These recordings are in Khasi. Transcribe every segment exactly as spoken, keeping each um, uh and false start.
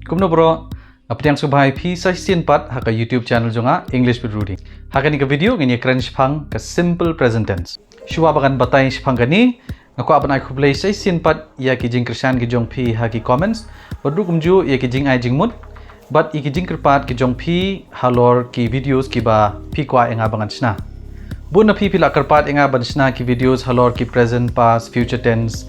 Kumno bro, nga pdiang sngewbha ïa phi sa shisien pat ha ka YouTube channel jong nga, English with Rudy. Ha kane ka video ngin ïa kren shaphang ka simple present tense. Shuwa ba ngan batai shaphang kane, nga kwah ban ai khublei sa shisien pat ïa ki jingkyrshan ki jong phi ha ki comments, bad ruh kumjuh ïa ki jingai jingmut bad ïa ki jingkyrpad ki jong phi halor ki videos kiba phi kwah ïa nga ba ngan shna. Bun na phi phi la kyrpad ïa nga ban shna ki videos halor ki present, past, future tense,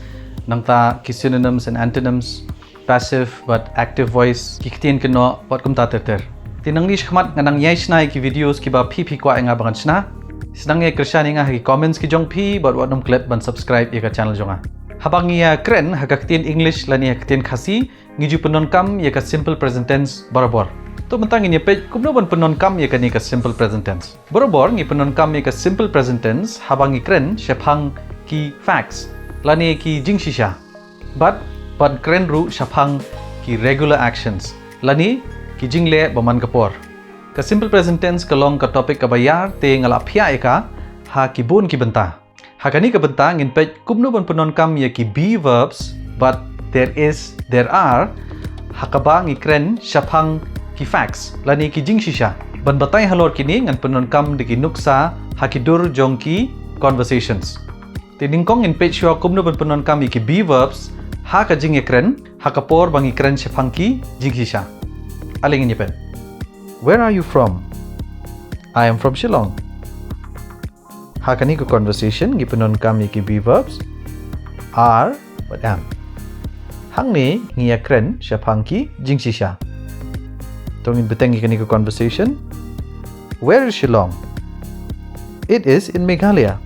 nangta ki synonyms and antonyms, passive bad active voice, ki ktien kynnoh bad kumta ter ter. Te nangne shakhmat nga nang ïai shna ïa ki videos kiba phi phi kwah ïa nga ba ngan shna. Sdang ïai kyrshan ïa nga ha ki comments ki jong phi bad wat nym klet ban subscribe ïa ka channel jong nga. Haba ngi ïa kren ha ka ktien English lane ha ka ktien Khasi, ngi ju pyndonkam ïa ka simple present tense barabor. To mynta ngin ïa peit kumno ban pyndonkam ïa kane ka simple present tense. Barabor ngi pyndonkam ïa ka simple present tense haba ngi kren shaphang ki facts lane ki jingshisha. Bad ban kren ruh shaphang ki regular actions lane ki jingleh ba man ka por. Ka simple present tense ka long ka topic kaba ïar, te nga la phiah ïa ka ha ki bun ki bynta. Ha kane ka bynta ngin peit kumno ban pyndonkam ïa ki be verbs bad there is, there are ha kaba ngi kren shaphang ki facts lane ki jingshisha. Ban batai halor kine ngan pyndonkam da ki nuksa ha ki dur jong ki conversations. Te nyngkong ngin peit shuwa kumno ban pyndonkam ïa ki be verbs ha ka jingïakren ha ka por ba ngi kren shaphang ki jingshisha. Ale ngin ïa peit. Where are you from? I am from Shillong. Ha kane ka conversation ngi pyndonkam ïa ki be verbs are bad am. Hangne ngi ïakren shaphang ki jingshisha. To ngin bteng ïa kane ka conversation. Where is Shillong? It is in Meghalaya.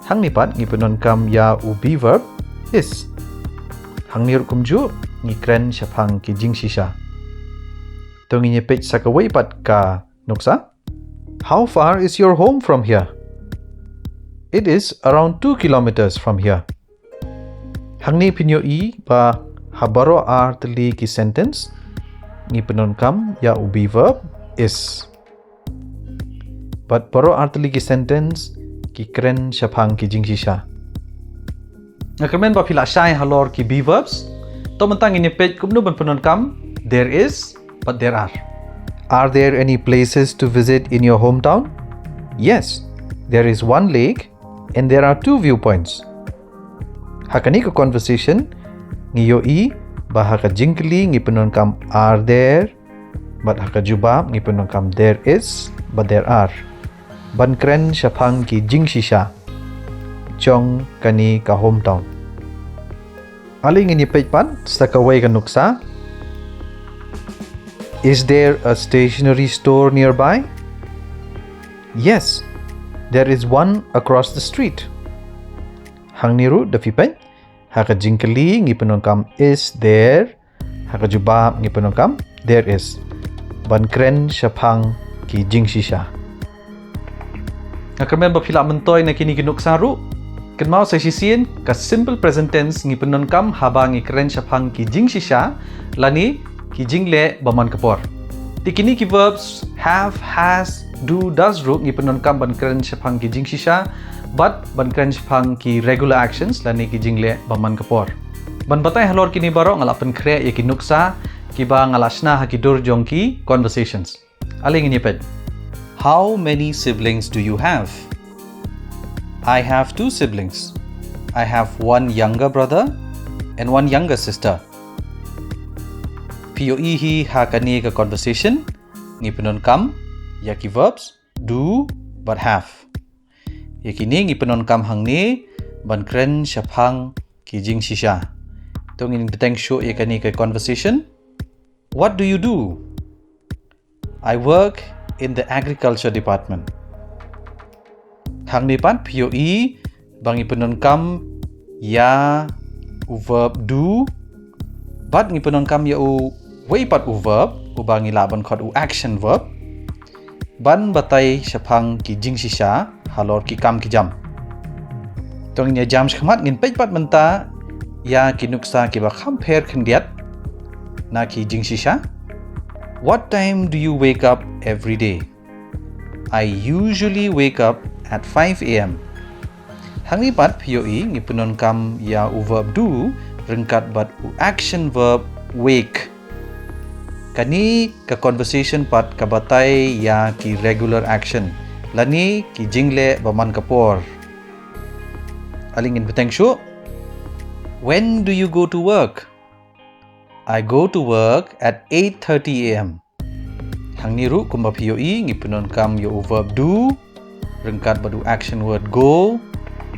Hangne pat ngi pyndonkam ïa u be verb is. Hangne ruh kumjuh ngi kren shaphang ki jingshisha. To ngin ïa peit sa kawei pat ka nuksa. How far is your home from here? It is around two kilometers from here. Hangne phin ïohi ba ha baroh ar tylli ki sentence ngi pyndonkam ïa u be verb is. Bad baroh ar tylli ki sentence ki kren shaphang ki jingshisha. Nga kyrmen ba phi la shai halor ki be verbs. To mynta ngin ïa peit kumno ban pyndonkam there is bad there are. Are there any places to visit in your hometown? Yes, there is one lake and there are two viewpoints. Ha kane ka conversation ngi ïohi ba ha ka jingkylli ngi pyndonkam are there, bad ha ka jubab ngi pyndonkam there is bad there are ban kren shaphang ki jingshisha jong kane ka hometown. Ale ngin ïa peit pat sa kawei ka nuksa. Is there a stationery store nearby? Yes, there is one across the street. Hangne ruh da phi peit, ha ka jingkylli ngi pyndonkam is there, ha ka jubab ngi pyndonkam there is ban kren shaphang ki jingshisha. Nga kyrmen ba phi la myntoi na kine ki nuksa ruh. Kynmaw sa shisien, ka simple present tense ngi pyndonkam haba ngi kren shaphang ki jingshisha lane ki jingleh ba man ka por. Te kine ki verbs have, has, do, does ruh ngi pyndonkam ban kren shaphang ki jingshisha bad ban kren shaphang ki regular actions lane ki jingleh ba man ka por. Ban batai halor kine baroh nga la pynkhreh ïa ki nuksa kiba nga la shna ha ki dur jong ki conversations. Ale ngin ïa peit. How many siblings do you have? I have two siblings. I have one younger brother and one younger sister. Phi ïohi hi ha kane ka conversation ngi pyndonkam ïa ki verbs do bad have. Ïa kine ngi pyndonkam hangne ban kren shaphang ki jingshisha. To ngin bteng shuh ïa kane ka conversation. What do you do? I work in the agriculture department. Hangne pat phi ïohi ba ngi pyndonkam ïa u verb do bad ngi pyndonkam ïa uwei pat u verb uba ngi lah ban khot u action verb ban batai shaphang ki jingshisha halor ki kam ki jam. To ngin ïa jam shakhmat, ngin peit pat mynta ïa ki nuksa kiba kham pher khyndiat na ki jingshisha. What time do you wake up every day? I usually wake up at five a m. Hangne pat phi ïohi ngi pyndonkam ïa u verb do ryngkat bad u action verb wake. Kane ka conversation pat ka batai ïa ki regular action lane ki jingleh ba man ka por. Ale ngin bteng shuh. When do you go to work? I go to work at eight thirty a m. Hangne ruh kumba phi ïohi ngi pyndonkam ïa u verb do ryngkat bad u action word go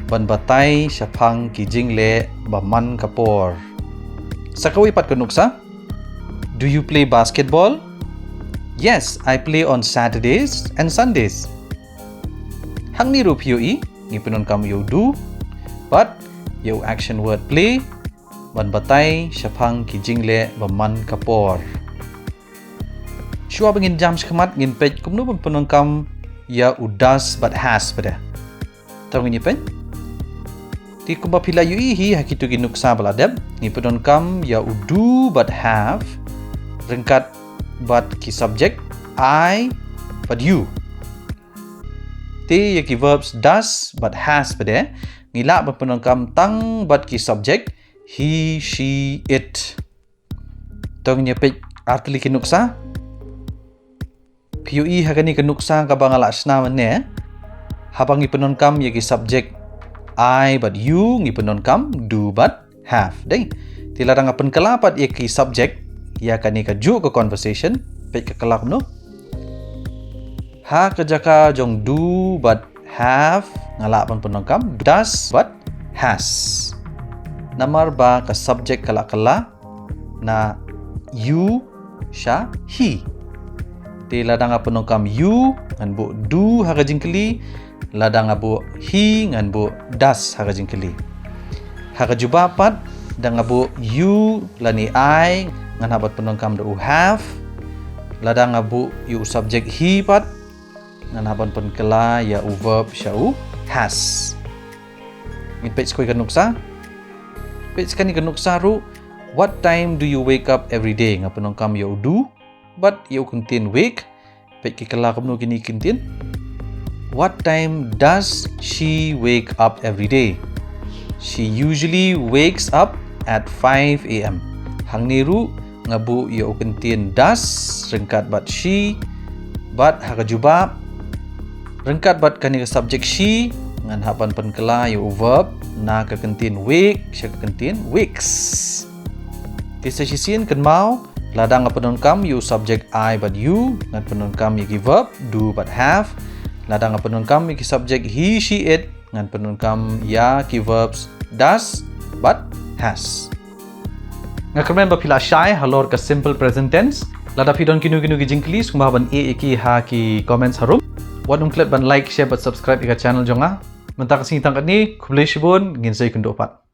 ban batai shaphang ki jingleh ba man ka por. Sa kawei pat ka nuksa. Do you play basketball? Yes, I play on Saturdays and Sundays. Hangne ruh phi ïohi ngi pyndonkam ïa u do bad ïa u action word play ban batai shaphang ki jingleh ba man ka por. Shuwa ba ngin jam shakhmat ngin peit kumno ban pyndonkam ïa u does bad has pat de. To ngin ïa peit. Te kumba phi la ïohi hi ha kito ki nuksa ba la dep ngi pyndonkam ïa u do bad have ryngkat bad ki subject I bad you. Te ïa ki verbs does bad has pat de ngi lah ban pyndonkam tang bad ki subject he, she, it. To ngin ïa peit artylli ki nuksa. Phi ïohi ha kane ka nuksa kaba nga la shna mynne. Haba ngi pyndonkam ïa ki subject I bad you ngi pyndonkam do bad have. Dei. Te lada nga pynkylla pat ïa ki subject ïa kane ka juh ka conversation. Peit ka kylla kumno. Ha ka jaka jong do bad have nga lah ban pyndonkam does bad has. Namar ba ka subject ka la kylla na you sha he. Te lada nga pyndonkam you ngan buh do ha ka jingkylli, lada nga buh he ngan buh does ha ka jingkylli. Ha ka jubab pat da nga buh you lane I ngan hap ban pyndonkam da u have. Lada nga buh ïa u subject he pat ngan hap ban pynkylla ïa u verb sha u has. Ngin peit skoi ka nuksa. Peit skani ka nuksa ruh. What time do you wake up every day? Nga pyndonkam ïa u do bad ïa u kyntien wake. Peit ki kylla kumno kine ki kyntien. What time does she wake up every day? She usually wakes up at five a m. Hangne ruh nga buh ïa u kyntien does ryngkat bad she bad ha ka jubab ryngkat bad kane ka subject she ngan hap ban pynkylla ïa u verb na ka kyntien wake sha ka kyntien wakes. Te sa shisien kynmaw lada nga pyndonkam ïa u subject I bad you ngan pyndonkam ïa ki verb do bad have. Lada nga pyndonkam ïa ki subject he, she, it ngan pyndonkam ïa ki verbs does bad has. Nga kyrmen ba phi la shai halor ka simple present tense. Lada phi don kino kino ki jingkylli sngewbha ban ai ïa ki ha ki comments harum. Wat nym klet ban like, share bad subscribe ïa ka channel jong nga. Mynta ka sngi tang katne, khublei shibun, ngin sa ïakynduh pat.